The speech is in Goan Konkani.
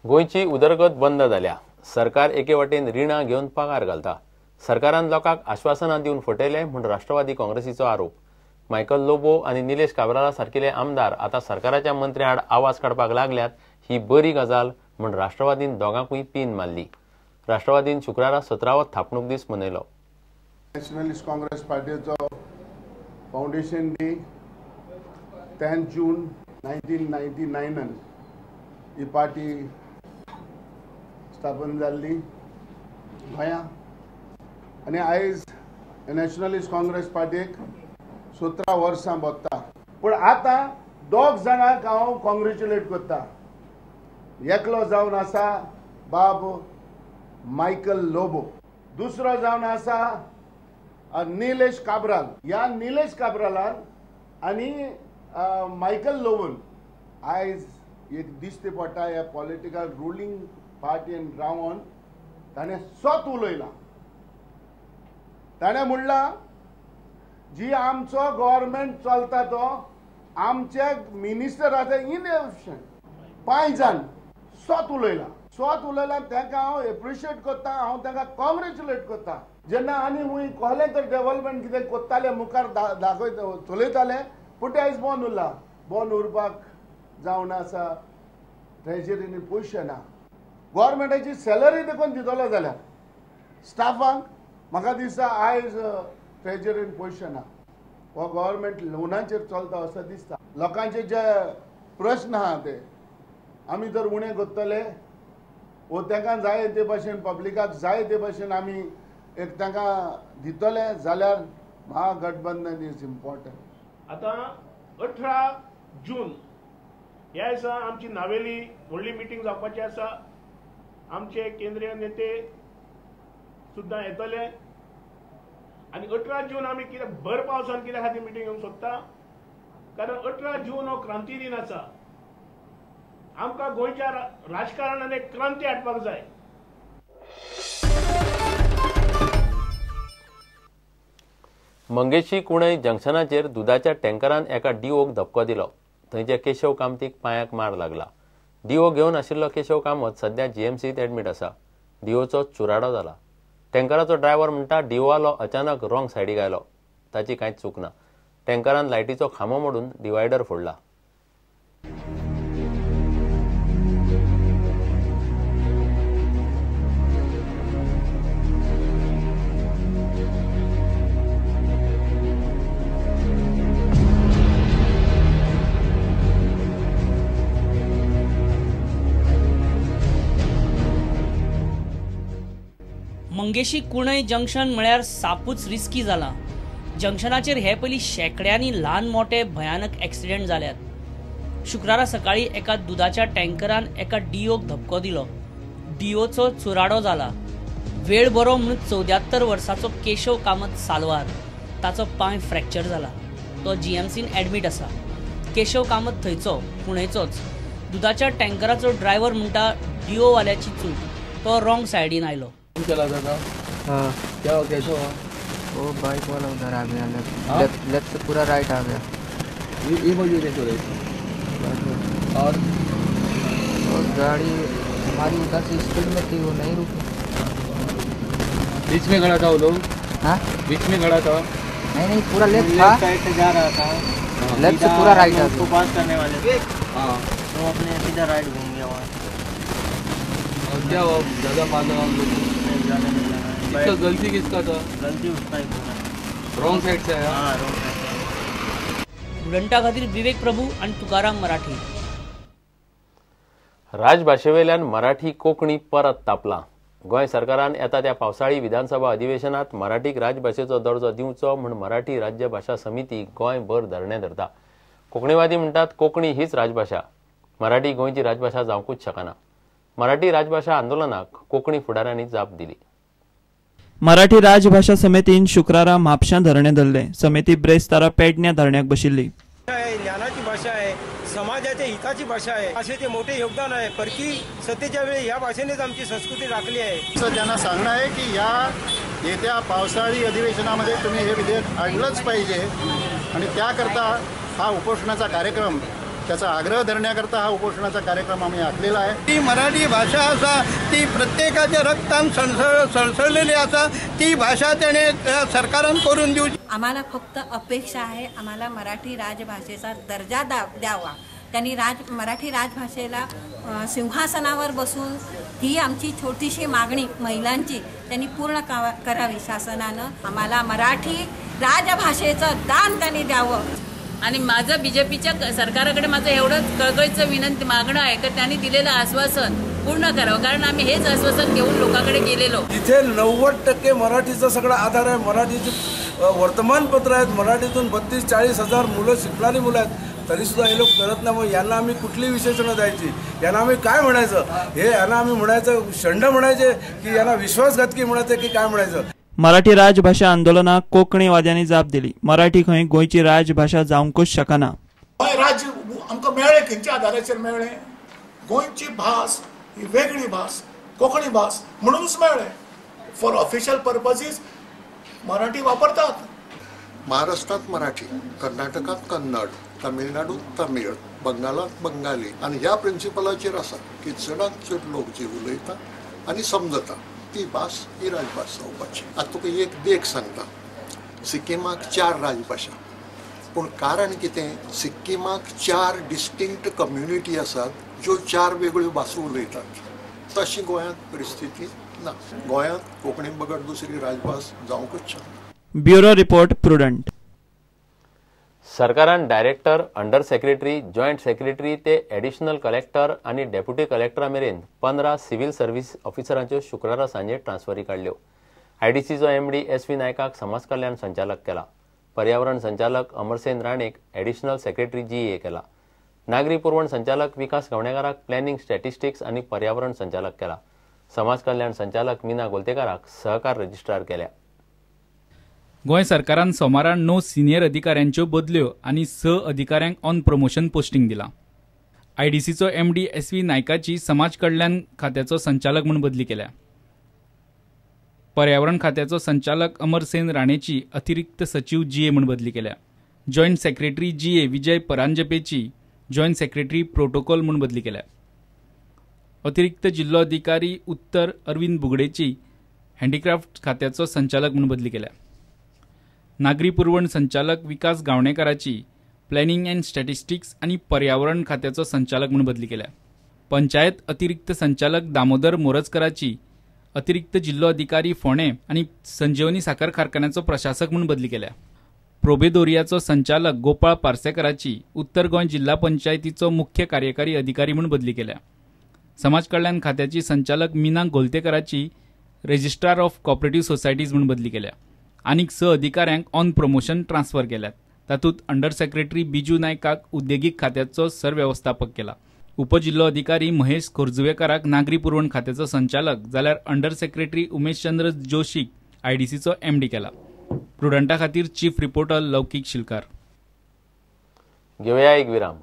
गोंयची उदरगत बंद जाल्या. सरकार एके वटेन रिणां घेवन पगार घालता. सरकारान लोकांक आश्वासनां दिवन फटयले म्हूण राष्ट्रवादी काँग्रेसीचो आरोप. मायकल लोबो आनी निलेश काब्राला सारकिले आमदार आतां सरकाराच्या मंत्र्यां आड आवाज काडपाक लागल्यात ही बरी गजाल म्हूण राष्ट्रवादीन दोगांकूय पीन मारली. राष्ट्रवादीन शुक्रारा 17वो थापणूक दीस मनयलो. नॅशनलिस्ट काँग्रेस पार्टीचो फावंडेशन डे 10 जून 1999 ही पार्टी स्थापन जाल्ली गोंया आनी आयज नॅशनलिस्ट काँग्रेस पार्टीक 17 वर्सां भोगता. पूण आतां दोग जाणांक हांव कॉंग्रेच्युलेट करता. एकलो जावन आसा बाब मायकल लोबो, दुसरो जावन आसा निलेश काब्राल. ह्या निलेश काब्रालान आनी मायकल लोबोन आयज एक दिश्टी पडटा ह्या पॉलिटिकल रुलींग पार्टीन रावन ताणें सत उलयलां. ताणें म्हणलां जी आमचो गव्हर्मेंट चलता तो आमचे मिनिस्टर आसा इनएफिशियंट 5 जाण सत उलयलां. सत उलयलां तांकां हांव एप्रिशिएट करता, हांव तांकां कॉंग्रेच्युलेट करता. जेन्ना आनी खूंय कहलें तर डेव्हलपमेंट कितें करताले मुखार दाखयत चलयताले, पूण तें आयज बंद उरलां. बंद उरपाक जावन आसा ट्रेजरीनी पयशे ना. गव्हर्मेंटाची सॅलरी देखून दितलो जाल्यार स्टाफांक म्हाका दिसता आयज ट्रेजरीन पयशे ना. हो गव्हर्मेंट लोनाचेर चलता असो दिसता. लोकांचे जे प्रश्न आहा ते आमी जर उणें करतले वो तांकां जाय ते भाशेन पब्लिकाक जाय ते भाशेन आमी एक तांकां दितले जाल्यार महागठबंधन is important. आतां 18 जून ह्या दिसा आमची नावेली व्हडली मिटींग जावपाची आसा. आमचे केंद्रीय नेते सुद्दां येतले आनी 18 जून आमी कित्याक भर पावसान कित्या खातीर मिटींग घेवंक सोदता, कारण 18 जून हो क्रांती दिन आसा. आमकां गोंयच्या राजकारणान एक क्रांती हाडपाक जाय. मंगेशी कुणय जंक्शनाचेर दुदाच्या टँकरान एका डिओक धपको दिलो. थंयच्या केशव कामतीक पांयाक मार लागला. डिओ घेवन आशिल्लो केशव कामत सध्या जीएमसीत एडमीट आसा. डिओचो चुराडो जाला. टँकराचो ड्रायव्हर म्हणटा डिओवालो अचानक रॉंग सायडीक आयलो, ताची कांयच चूक ना. टँकरान लायटीचो खांबो मोडून डिवायडर फोडला. मंगेशी कुणय जंक्शन म्हळ्यार सापूच रिस्की जाला. जंक्शनाचेर हे पयलीं शेंकड्यांनी ल्हान मोठे भयानक एक्सिडेंट जाल्यात. शुक्रारा सकाळी एका दुदाच्या टँकरान एका डिओक धपको दिलो. डिओचो चुराडो जाला. वेळ बरो म्हणून 74 वर्साचो केशव कामत सालवार, ताचो पांय फ्रॅक्चर जाला. तो जीएमसीन एडमीट आसा. केशव कामत थंयचो कुणयचोच. दुदाच्या टँकराचो ड्रायव्हर म्हणटा डिओवाल्याची चूक, तो रॉंग सायडीन आयलो. चला था हाँ, क्या हो कैसे हुआ? वो बाइक वाला उधर आ गया, लेफ्ट लेफ्ट लेफ्ट से पूरा राइट आ गया. ये मौजूद है और गाड़ी हमारी उधर से स्पीड में थी, वो नहीं रुकी. बीच में खड़ा था वो लोग. हाँ, बीच में खड़ा था. नहीं नहीं, पूरा लेफ्ट था, साइड से जा रहा था, लेफ्ट से पूरा राइट आ उसको पास करने वाले थे. हाँ, तो अपने सीधा राइट घूम गया वहाँ. और क्या हुआ? ज़्यादा मार लगा हम लोग को. इसका गलती किसका था? गलती उसका ही था, रॉन्ग साइड से आया. हाँ, रॉन्ग साइड से. स्टुडंटा खातीर विवेक प्रभू आणि तुकाराम मराठी. राजभाशेवेल्यान मराठी कोंकणी परत तापला. गोंय सरकारान येता त्या पावसाळी विधानसभा अधिवेशनात मराठीक राजभाशेचो दर्जो दिवचो म्हूण मराठी राज्यभाशा समिती गोंयभर धरणें धरता. कोंकणीवादी म्हणटात कोंकणी हीच राजभाशा, मराठी गोंयची राजभाशा जावंकूच शकना. मराठी राजभाशा आंदोलनाक कोंकणी फुडाऱ्यांनी जाप दिली. मराठी राजभाशा समितीन शुक्रारा म्हापशां धरणें धरलें. समिती ब्रेस्तारा पेडण्या धरण्याक बशिल्ली. ज्ञानाची भाषा आहे, समाजाच्या हिताची भाषा आहे, भाषेचे मोठे योगदान आहे. परकी सत्तेच्या वेळी या भाषेनेच आमची संस्कृती राखली आहे. त्यांना सांगणं आहे की या येत्या पावसाळी अधिवेशनामध्ये तुम्ही हे विधेयक आणलंच पाहिजे आणि त्याकरता हा उपोषणाचा कार्यक्रम त्याचा आग्रह धरण्याकरता हा उपोषणाचा कार्यक्रम आम्ही आखलेला आहे. ती मराठी भाषा आसा ती प्रत्येकाच्या रक्तान सळसळलेली आसा, ती भाषा त्याने सरकारान करून दिवची. आम्हाला फक्त अपेक्षा आहे, आम्हाला मराठी राजभाषेचा दर्जा द्यावा. त्यांनी मराठी राजभाषेला सिंहासनावर बसून ही आमची छोटीशी मागणी महिलांची त्यांनी पूर्ण करावी शासनानं. आम्हाला मराठी राजभाषेचं दान त्यांनी द्यावं. आणि माझं बीजेपीच्या सरकाराकडे माझं एवढंच कळकळीचं विनंती मागणं आहे की त्यांनी दिलेलं आश्वासन पूर्ण करावं, कारण आम्ही हेच आश्वासन घेऊन लोकांकडे गेलेलो. इथे 90% मराठीचा सगळा आधार आहे. मराठीचे वर्तमानपत्र आहेत, मराठीतून 32-40 हजार मुलं शिकणारी मुलं आहेत, तरीसुद्धा हे लोक करत नाही. मग यांना आम्ही कुठली विशेषणं द्यायची, यांना आम्ही काय म्हणायचं? हे यांना आम्ही म्हणायचं षंड म्हणायचे की यांना विश्वासघातकी म्हणायचं की काय म्हणायचं? मराठी राजभाषा आंदोलनाक कोंकणीवाद्यांनी जाप दिली. मराठी खंय गोंयची राजभाषा जावंकूच शकना. गोंय राज्य आमकां मेळ्ळें खंयच्या आदाराचेर मेळ्ळें? गोंयची भास ही वेगळी भास, कोंकणी भास म्हणूनच मेळ्ळें. फॉर ऑफिशियल पर्पजीस मराठी वापरतात. महाराष्ट्रात मराठी, कर्नाटकात कन्नड, तमिळनाडूत तमिळ, बंगालात बंगाली. आनी ह्या प्रिंसिपलाचेर आसा की चडांत चड लोक जे उलयता आनी समजता ती भास ही राजभास जावपाची. आतां तुका एक देख सांगता, सिक्किमाक 4 राजभाशा, पूण कारण कितें, सिक्किमाक 4 डिस्टिंक्ट कम्युनिटी आसात ज्यो 4 वेगळ्यो भासो उलयतात. तशी गोंयांत परिस्थिती ना. गोंयांत कोंकणी बगर दुसरी राजभास जावंकूच शकना. Bureau report, Prudent. सरकारान director, under secretary, joint secretary ते एडिशनल कलेक्टर आनी डेप्युटी कलेक्टरा मेरेन 15 सिव्हिल सर्व्हिस ऑफिसरांच्यो शुक्रारा सांजे ट्रान्सफरी काडल्यो. आयडीसीचो एमडी एस व्ही नायकाक समाज कल्याण संचालक केला. पर्यावरण संचालक अमरसेन राणेक एडिशनल सेक्रेटरी जीए केला. नागरी पुरवण संचालक विकास गावणेकाराक प्लॅनिंग स्टॅटिस्टिक्स आनी पर्यावरण संचालक केला. समाज कल्याण संचालक मीना गोलतेकाराक सहकार रजिस्ट्रार केल्या. गोंय सरकारान सोमारा 9 सिनियर अधिकाऱ्यांच्यो बदल्यो आनी 6 अधिकाऱ्यांक ऑन प्रमोशन पोस्टिंग दिलां. आयडीसीचो एमडी एस व्ही नायकाची समाज कल्याण खात्याचो संचालक म्हूण बदली केल्या. पर्यावरण खात्याचो संचालक अमरसेन राणेची अतिरिक्त सचीव जीए म्हूण बदली केल्या. जॉयंट सेक्रेटरी जीए विजय परांजपेची जॉयंट सेक्रेटरी प्रोटोकॉल म्हूण बदली केल्या. अतिरिक्त जिल्लोधिकारी उत्तर अरविंद बुगडेची हँडीक्राफ्ट खात्याचो संचालक म्हूण बदली केल्या. नागरी पुरवण संचालक विकास गावणेकाराची प्लॅनिंग अँड स्टॅटिस्टिक्स आनी पर्यावरण खात्याचो संचालक म्हूण बदली केल्या. पंचायत अतिरिक्त संचालक दामोदर मोरजकराची अतिरिक्त जिल्लोधिकारी फोंडें आनी संजीवनी साखर कारखान्याचो प्रशासक म्हूण बदली केल्या. प्रोबेदोरियाचो संचालक गोपाळ पार्सेकराची उत्तर गोंय जिल्हा पंचायतीचो मुख्य कार्यकारी अधिकारी म्हूण बदली केल्या. समाज कल्याण खात्याची संचालक मीना गोलतेकराची रजिस्ट्रार ऑफ कॉपरेटिव्ह सोसायटीज म्हूण बदली केल्या. आनीक 6 अधिकाऱ्यांक ऑन प्रमोशन ट्रान्सफर केल्यात. तातूंत अंडर सेक्रेटरी बिजू नायकाक उद्देगीक खात्याचो सरवेवस्थापक केला. उपजिल्लोधिकारी महेश खोर्जुवेकाराक नागरी पुरवण खात्याचो संचालक जाल्यार अंडर सेक्रेटरी उमेशचंद्र जोशीक आयडीसीचो एमडी केला. प्रुडंटा खातीर चीफ रिपोर्टर लौकीक शिलकार. घेवया एक विराम.